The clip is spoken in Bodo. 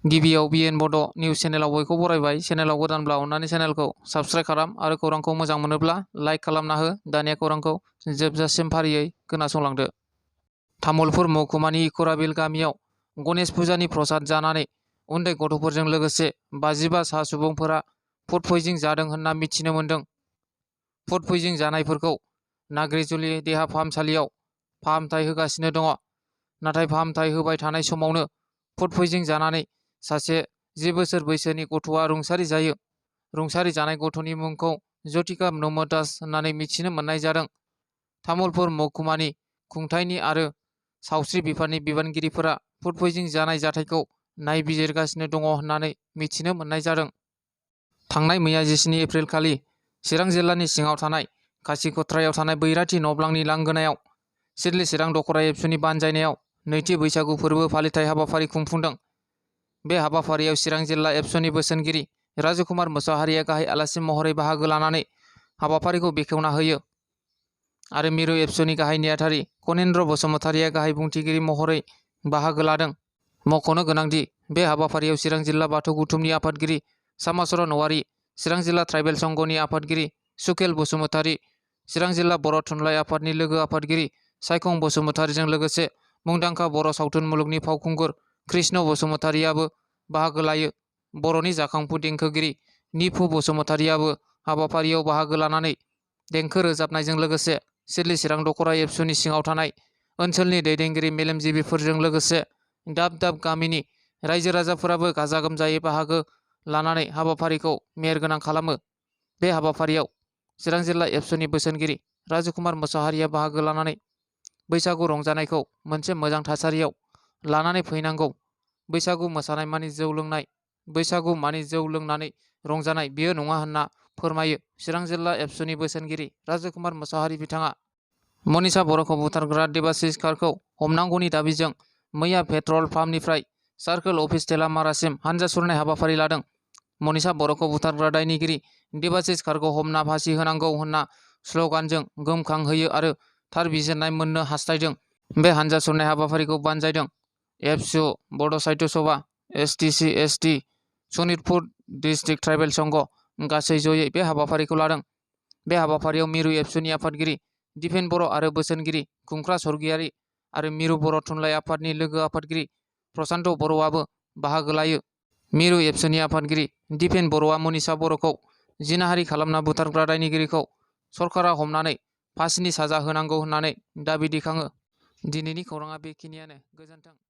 गिबियाव बिएन बड' निउस चेनेलाव बयखौ बरायबाय। चेनेलाव गोदानब्ला अन्नानै चेनेलखौ साबस्क्राइब खालाम आरो खौरांखौ मोजां मोनोब्ला लाइक खालामना हो। दानिया खौरांखौ जोबजासिम फारियै खोनासंलांदो। तामुलपुर महकुमानि इकराबिल गामियाव गणेश फुजानि प्रसाद जानानै उन्दै गथ'फोरजों लोगोसे 55 सा सुबुंफोरा फुड पयजनिं जादों होनना मिथिनो मोन्दों। फुड पयजनिं जानायफोरखौ नाग्रिजुलि देहा फाहामसालियाव फाहामथाय होगासिनो दङ। नाथाय फाहामथाय होबाय थानाय समावनो फुड पयजनिं जानानै सासे 10 बोसोर बैसोनि गथ'आ रुंसारि जायो। रुंसारि जानाय गथ'नि मुंखौ ज्योतिका नमदास होननानै मिथिनो मोननाय जादों। तामुलपुर महकुमानि खुंथायनि आरो सावस्रि बिफाननि बिबानगिरिफोरा फुड पयजनिं जानाय जाथायखौ नायबिजिरगासिनो दङ होननानै मिथिनो मोननाय जादों। थांनाय मैया 17 एप्रिल खालि चिरां जिल्लानि सिङाव थानाय खासिक'त्रायाव थानाय बैराथि न'ब्लांनि लांगोनायाव सिडली चिरां दख'रा एबसुनि बानजायनायाव नैथि बैसागु फोरबो फालिथाय हाबाफारि खुंफुंदों। बे हाबाफारियाव चिरां जिल्ला एबसुनि बोसोनगिरि राजकुमार मोसाहारिया गाहाय आलासि महरै बाहागो लानानै हाबाफारिखौ बेखेवना होयो आरो मिरु एबसुनि गाहाय नेहाथारि कनिन्द्र बसुमतारिया गाहाय बुंथिगिरि महरै बाहागो लादों। मख'नो गोनांदि बे हाबाफारियाव चिरां जिल्ला बाथौ गौथुमनि आफादगिरि सामासरन औवारी, चिरां जिल्ला ट्राइबेल संघनि आफादगिरि सुकेल बसुमतारी, चिरां जिल्ला बर' थुनलाइ आफादनि लोगो आफादगिरि सायखं बसुमतारीजों लोगोसे मुंदांखा बर' सावथुन मुलुगनि फावखुंगुर कृष्ण बसुमतारीयाबो बाहागो लायो। बर'नि जाखांफु देंखोगिरि निफु बसुमतारीयाबो हाबाफारियाव बाहागो लानानै देंखो रोजाबनायजों लोगोसे सिडली चिरां दख'रा एबसुनि सिङाव थानाय ओनसोलनि दैदेनगिरि मेलेमजिबिफोरजों लोगोसे दाब दाब गामिनि रायजो राजाफोराबो गाजा गोमजायै बाहागो लानानै हाबाफारिखौ मेहेरगोनां खालामो। बे हाबाफारियाव चिरां जिल्ला एबसुनि बोसोनगिरि राजकुमार मोसाहारिया बाहागो लानानै बैसागु रंजानायखौ मोनसे मोजां थासारियाव लानानै फैनांगौ। बैसागु मोसानाय मानि जौ लोंनाय, बैसागु मानि जौ लोंनानै रंजानाय बियो नङा होनना फोरमायो चिरां जिल्ला एबसुनि बोसोनगिरि राजकुमार मोसाहारि। बिथाङा मनीषा बर'खौ बुथारग्रा देबाशिष कारखौ हमनांगौनि दाबिजों मैया पेट्रल पाम्पनिफ्राय सार्कोल अफिस थेलामारासिम हानजा सुरनाय हाबाफारि लादों। मनीषा बर'खौ बुथारग्रा दायनिगिरि देबाशिष कारखौ हमना फासि होनांगौ होनना स्ल'गानजों गोमखांहोयो आरो थार बिजिरनाय मोननो हास्थायदों। बे हानजा सुरनाय हाबाफारिखौ बानजायदों एबसु, बड' साहित्य सभा, एसटिसि, एसटि, सनितपुर डिस्ट्रिक्ट ट्राइबेल संघ गासै जयै बे हाबाफारिखौ लादों। बे हाबाफारियाव मिरु एबसुनि आफादगिरि दिपेन बर' आरो बोसोनगिरि खुंख्रा सरगियारि आरो मिरु बर' थुनलाइ आफादनि लोगो आफादगिरि प्रसान्त बर'आबो बाहागो लायो। मिरु एबसुनि आफादगिरि दिपेन बर'आ मनीषा बर'खौ जिनाहारि खालामना बुथारग्रा दायनिगिरिखौ सरकारा हमनानै फासिनि साजा होनांगौ होननानै दाबि दैखाङो। दिनैनि खौराङा बेखिनियानो। गोजोन्थों।